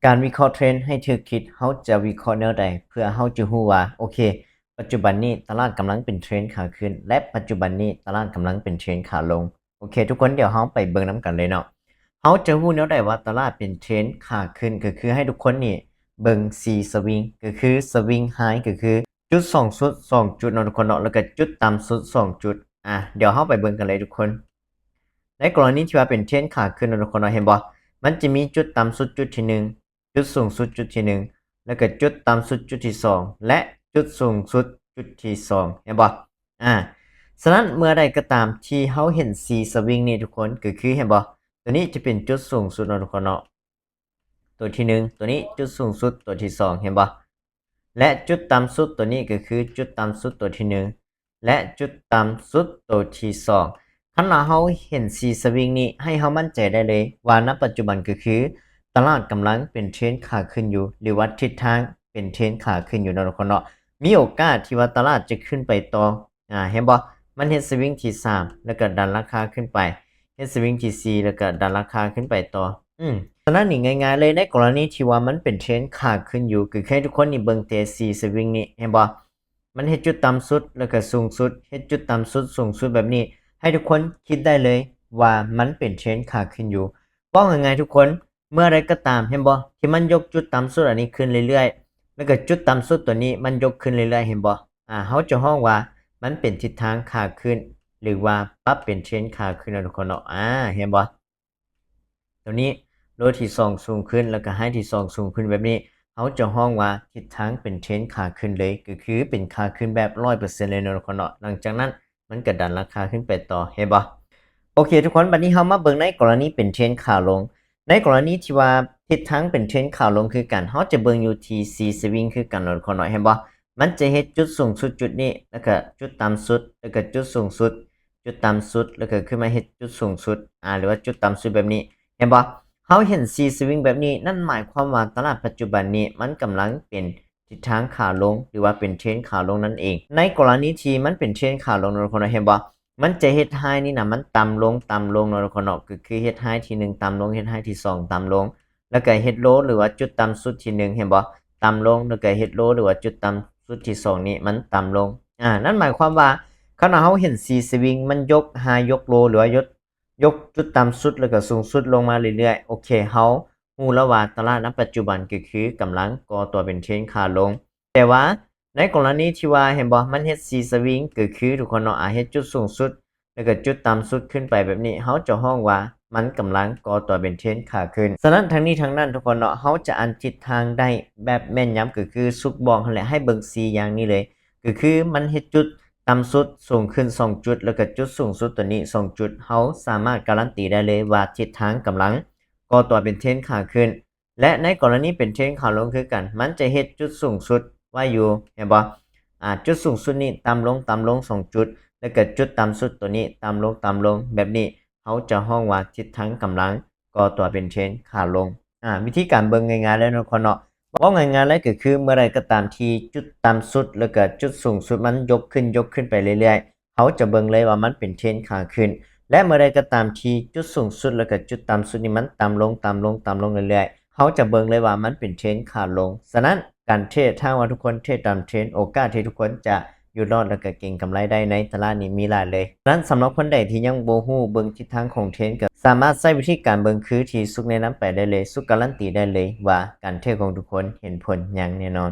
ການວິເຄາະເທຣນໃຫ້ຖືກທິດ ເຮົາຈະວິເຄາະແນວໃດ ເພື່ອເຮົາຈະຮູ້ວ່າ ໂອເຄ ປັດຈຸບັນນີ້ຕະຫຼາດກຳລັງເປັນເທຣນຂາຂຶ້ນ ແລະ ປັດຈຸບັນນີ້ຕະຫຼາດກຳລັງເປັນເທຣນຂາລົງ. ໂອເຄ ທຸກຄົນ ດຽວເຮົາໄປເບິ່ງນຳກັນເລີຍເນາະ. ເຮົາຈະຮູ້ແນວໃດວ່າຕະຫຼາດເປັນເທຣນຂາຂຶ້ນ ກໍຄືໃຫ້ທຸກຄົນນີ້ເບິ່ງ C swing ກໍຄື swing high ກໍຄືຈຸດສູງສຸດສອງຈຸດເນາະທຸກຄົນເນາະ ແລ້ວກໍຈຸດຕ່ຳສຸດສອງຈຸດ. ອາ ດຽວເຮົາໄປເບິ່ງກັນເລີຍທຸກຄົນ. ໃນກໍລະນີທີ່ວ່າເປັນເທຣນຂາຂຶ້ນເນາະທຸກຄົນເນາະ ເຫັນບໍ່? ມັນຈະມີຈຸດຕ່ຳສຸດຈຸດທີໜຶ່ງ ຈຸດສູງສຸດຈຸດທີໜຶ່ງ ແລ້ວກໍຈຸດຕ່ຳສຸດຈຸດທີສອງ ແລະ ຈຸດສູງສຸດຈຸດທີສອງ ເຫັນບໍ່? ອາ ສະນັ້ນເມື່ອໃດກໍຕາມທີ່ເຮົາເຫັນ C swing ນີ້ທຸກຄົນ ກໍຄື ເຫັນບໍ່? ຕົວນີ້ຈະເປັນຈຸດສູງສຸດເນາະທຸກຄົນເນາະ ຕົວທີໜຶ່ງ ຕົວນີ້ຈຸດສູງສຸດຕົວທີສອງ ເຫັນບໍ່? ແລະ ຈຸດຕ່ຳສຸດຕົວນີ້ກໍຄືຈຸດຕ່ຳສຸດຕົວທີໜຶ່ງ ແລະ ຈຸດຕ່ຳສຸດຕົວທີສອງ. ຄັນວ່າເຮົາເຫັນ C swing ນີ້ ໃຫ້ເຮົາໝັ້ນໃຈໄດ້ເລີຍວ່າ ນະປັດຈຸບັນກໍຄືຕະຫຼາດກຳລັງເປັນເທຣນຂາຂຶ້ນຢູ່ ຫຼືວ່າທິດທາງເປັນເທຣນຂາຂຶ້ນຢູ່ເນາະທຸກຄົນເນາະ. ມີໂອກາດທີ່ວ່າຕະຫຼາດຈະຂຶ້ນໄປຕໍ່ ອາ ເຫັນບໍ່? ມັນເຮັດ swing ທີສາມ ແລ້ວກໍດັນລາຄາຂຶ້ນໄປ ເຮັດ swing ທີສີ່ ແລ້ວກໍດັນລາຄາຂຶ້ນໄປຕໍ່. ອືມ ສະນັ້ນນີ້ງ່າຍໆເລີຍ ໃນກໍລະນີທີ່ວ່າມັນເປັນເທຣນຂາຂຶ້ນຢູ່ ກໍຄືໃຫ້ທຸກຄົນນີ້ເບິ່ງແຕ່ C swing ນີ້ ເຫັນບໍ່? ມັນເຮັດຈຸດຕ່ຳສຸດ ແລ້ວກໍສູງສຸດ ເຮັດຈຸດຕ່ຳສຸດສູງສຸດແບບນີ້ ໃຫ້ທຸກຄົນຄິດໄດ້ເລີຍວ່າມັນເປັນເທຣນຂາຂຶ້ນຢູ່. ເວົ້າງ່າຍໆທຸກຄົນ ເມື່ອໃດກໍຕາມ ເຫັນບໍ່? ທີ່ມັນຍົກຈຸດຕ່ຳສຸດອັນນີ້ຂຶ້ນເລື້ອຍໆ ແລ້ວກໍຈຸດຕ່ຳສຸດຕົວນີ້ມັນຍົກຂຶ້ນເລື້ອຍໆ ເຫັນບໍ່? ອາ ເຮົາຈະຮ້ອງວ່າມັນເປັນທິດທາງຂາຂຶ້ນ ຫຼືວ່າປັບເປັນເທຣນຂາຂຶ້ນເນາະທຸກຄົນເນາະ. ອາ ເຫັນບໍ່? ຕົວນີ້ໂລທີສອງສູງຂຶ້ນ ແລ້ວກໍໄຮທີສອງສູງຂຶ້ນແບບນີ້ ເຮົາຈະຮ້ອງວ່າທິດທາງເປັນເທຣນຂາຂຶ້ນເລີຍ ກໍຄືເປັນຂາຂຶ້ນແບບຮ້ອຍເປີເຊັນເລີຍເນາະທຸກຄົນເນາະ. ຫຼັງຈາກນັ້ນມັນກໍດັນລາຄາຂຶ້ນໄປຕໍ່ ເຫັນບໍ່? ໂອເຄທຸກຄົນ ບັດນີ້ເຮົາມາເບິ່ງໃນກໍລະນີເປັນເທຣນຂາລົງ. ໃນກໍລະນີທີ່ວ່າທິດທາງເປັນເທຣນຂາລົງຄືກັນ ເຮົາຈະເບິ່ງຢູ່ທີ່ C swing ຄືກັນເນາະທຸກຄົນເນາະ ເຫັນບໍ່? ມັນຈະເຮັດຈຸດສູງສຸດຈຸດນີ້ ແລ້ວກໍຈຸດຕ່ຳສຸດ ແລ້ວກໍຈຸດສູງສຸດ ຈຸດຕ່ຳສຸດ ແລ້ວກໍຂຶ້ນມາເຮັດຈຸດສູງສຸດ ອາ ຫຼືວ່າຈຸດຕ່ຳສຸດແບບນີ້ ເຫັນບໍ່? ເຮົາເຫັນ C swing ແບບນີ້ ນັ້ນໝາຍຄວາມວ່າຕະຫຼາດປັດຈຸບັນນີ້ມັນກຳລັງເປັນທິດທາງຂາລົງ ຫຼືວ່າເປັນເທຣນຂາລົງນັ້ນເອງ. ໃນກໍລະນີທີ່ມັນເປັນເທຣນຂາລົງເນາະທຸກຄົນເນາະ ເຫັນບໍ່? ມັນຈະເຮັດໄຮນີ້ນະ ມັນຕ່ຳລົງ ຕ່ຳລົງເນາະທຸກຄົນເນາະ ກໍຄືເຮັດໄຮທີໜຶ່ງຕ່ຳລົງ ເຮັດໄຮທີສອງຕ່ຳລົງ ແລ້ວກໍເຮັດໂລ ຫຼືວ່າຈຸດຕ່ຳສຸດທີໜຶ່ງ ເຫັນບໍ່? ຕ່ຳລົງ ແລ້ວກໍເຮັດໂລ ຫຼືວ່າຈຸດຕ່ຳສຸດທີສອງນີ້ມັນຕ່ຳລົງ. ອາ ນັ້ນໝາຍຄວາມວ່າ ຄັນວ່າເຮົາເຫັນ C swing ມັນຍົກໄຮຍົກໂລ ຫຼືວ່າຍົກ ຍົກຈຸດຕ່ຳສຸດ ແລ້ວກໍສູງສຸດລົງມາເລື້ອຍໆ ໂອເຄ ເຮົາຮູ້ແລ້ວວ່າຕະຫຼາດນະປັດຈຸບັນກໍຄືກຳລັງກໍ່ຕົວເປັນເທຣນຂາລົງ. ແຕ່ວ່າໃນກໍລະນີທີ່ວ່າ ເຫັນບໍ່? ມັນເຮັດ C swing ກໍຄືທຸກຄົນເນາະ ອາ ເຮັດຈຸດສູງສຸດ ແລ້ວກໍຈຸດຕ່ຳສຸດຂຶ້ນໄປແບບນີ້ ເຮົາຈະຮ້ອງວ່າມັນກຳລັງກໍ່ຕົວເປັນເທຣນຂາຂຶ້ນ. ສະນັ້ນ ທັງນີ້ທັງນັ້ນທຸກຄົນເນາະ ເຮົາຈະອ່ານທິດທາງໄດ້ແບບແມ່ນຍຳ ກໍຄືສຸກບອກຫັ້ນແຫຼະ ໃຫ້ເບິ່ງສີ່ຢ່າງນີ້ເລີຍ ກໍຄືມັນເຮັດຈຸດຕ່ຳສຸດສູງຂຶ້ນສອງຈຸດ ແລ້ວກໍຈຸດສູງສຸດຕົວນີ້ສອງຈຸດ ເຮົາສາມາດກາລັນຕີໄດ້ເລີຍວ່າທິດທາງກຳລັງກໍ່ຕົວເປັນເທຣນຂາຂຶ້ນ. ແລະ ໃນກໍລະນີເປັນເທຣນຂາລົງຄືກັນ ມັນຈະເຮັດຈຸດສູງສຸດໄວ້ຢູ່ ເຫັນບໍ່? ອາ ຈຸດສູງສຸດນີ້ຕ່ຳລົງ ຕ່ຳລົງສອງຈຸດ ແລ້ວກໍຈຸດຕ່ຳສຸດຕົວນີ້ຕ່ຳລົງ ຕ່ຳລົງ ແບບນີ້ ເຮົາຈະຮ້ອງວ່າທິດທາງກຳລັງກໍ່ຕົວເປັນເທຣນຂາລົງ. ອາ ວິທີການເບິ່ງງ່າຍໆເລີຍເນາະທຸກຄົນເນາະ ເວົ້າງ່າຍໆເລີຍກໍຄື ເມື່ອໃດກໍຕາມທີ່ຈຸດຕ່ຳສຸດ ແລ້ວກໍຈຸດສູງສຸດມັນຍົກຂຶ້ນ ຍົກຂຶ້ນໄປເລື້ອຍໆ ເຮົາຈະເບິ່ງເລີຍວ່າມັນເປັນເທຣນຂາຂຶ້ນ ແລະ ເມື່ອໃດກໍຕາມທີ່ຈຸດສູງສຸດ ແລ້ວກໍຈຸດຕ່ຳສຸດນີ້ມັນຕ່ຳລົງ ຕ່ຳລົງ ຕ່ຳລົງເລື້ອຍໆ ເຮົາຈະເບິ່ງເລີຍວ່າມັນເປັນເທຣນຂາລົງ. ສະນັ້ນ ການເທຣດ ຖ້າວ່າທຸກຄົນເທຣດຕາມເທຣນ ໂອກາດທີ່ທຸກຄົນຈະຢູ່ລອດ ແລ້ວກໍເກັງກຳໄລໄດ້ໃນຕະຫຼາດນີ້ມີຫຼາຍເລີຍ. ສະນັ້ນ ສຳລັບຄົນໃດທີ່ຍັງບໍ່ຮູ້ເບິ່ງທິດທາງຂອງເທຣນ ກໍສາມາດໃຊ້ວິທີການເບິ່ງຄືທີ່ສຸກແນະນຳໄປໄດ້ເລີຍ ສຸກກາລັນຕີໄດ້ເລີຍວ່າການເທຣດຂອງທຸກຄົນເຫັນຜົນຢ່າງແນ່ນອນ.